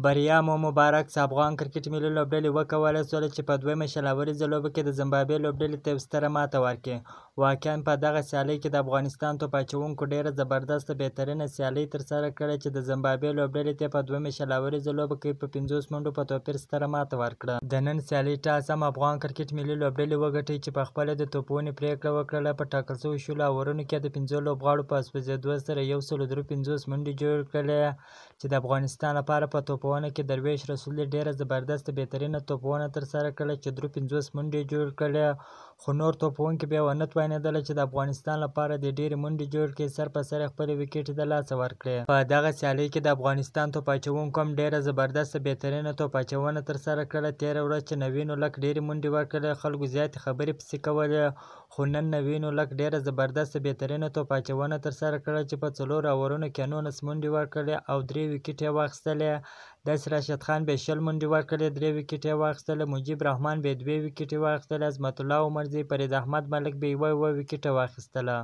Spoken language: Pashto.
بریا مو مبارک شه. افغان کرکټ ملي لوبډلې وکولای شول چې په دویمه 20 اوریزه لوبه کې د زمبابوې لوبډلې ته یو ستره ماته ورکړي. واقعا په دغه سیالۍ کې د افغانستان توپ اچوونکو ډیره زبردسته بهترینه سیالۍ ترسره کړې چې د زمبابوې لوبډلې ته په دویمه 20 اوریزه لوبه کې په 50 منډو په توپیر ستره ماته ورکړه. د نن سیالۍ ټاس هم افغان کرکټ ملي لوبډلې وګټي چې په خپله د توپوهنې پریکړه وکړله. په ټاکل شوو 20 اورونو کې د 5 لوبغاړو په سوځېدو سره 153 منډې جوړې کړلې چې د افغانستان لپاره په توپوهنه کې درویش رسولي ډیره زبردسته بهترینه توپوهنه ترسره کړه چې 53 منډې جوړې کړلې، خو نور توپوهونکي بیا ونه توانېدل چې د افغانستان لپاره د ډېرې منډې جوړې کړي، سر په سر یې خپلې ویکټې د لاسه ورکړې. په دغه سیالۍ کې د افغانستان توپ اچوونکو هم ډیره زبردسته بهترینه توپ اچونه ترسره کړله. تېره ورځ چې نوین الحق ډېرې منډې ورکړلې، خلکو زیاتې خبرې پسې کولې، خو نن نوین الحق ډیره زبردسته بهترینه توپ اچونه ترسره کړه چې په 4 اورونو کې 19 منډې ورکړلې او 3 ویکټې یې واخیستلې. داسې راشد خان به 20 منډې ورکړلې، 3 ویکټې یې واخیستلې. مجیب رحمان به 2 ویکټې واخیستلې. عظمت الله عمرزي، فرید احمد ملک به یوه یوه ویکټه واخیستله.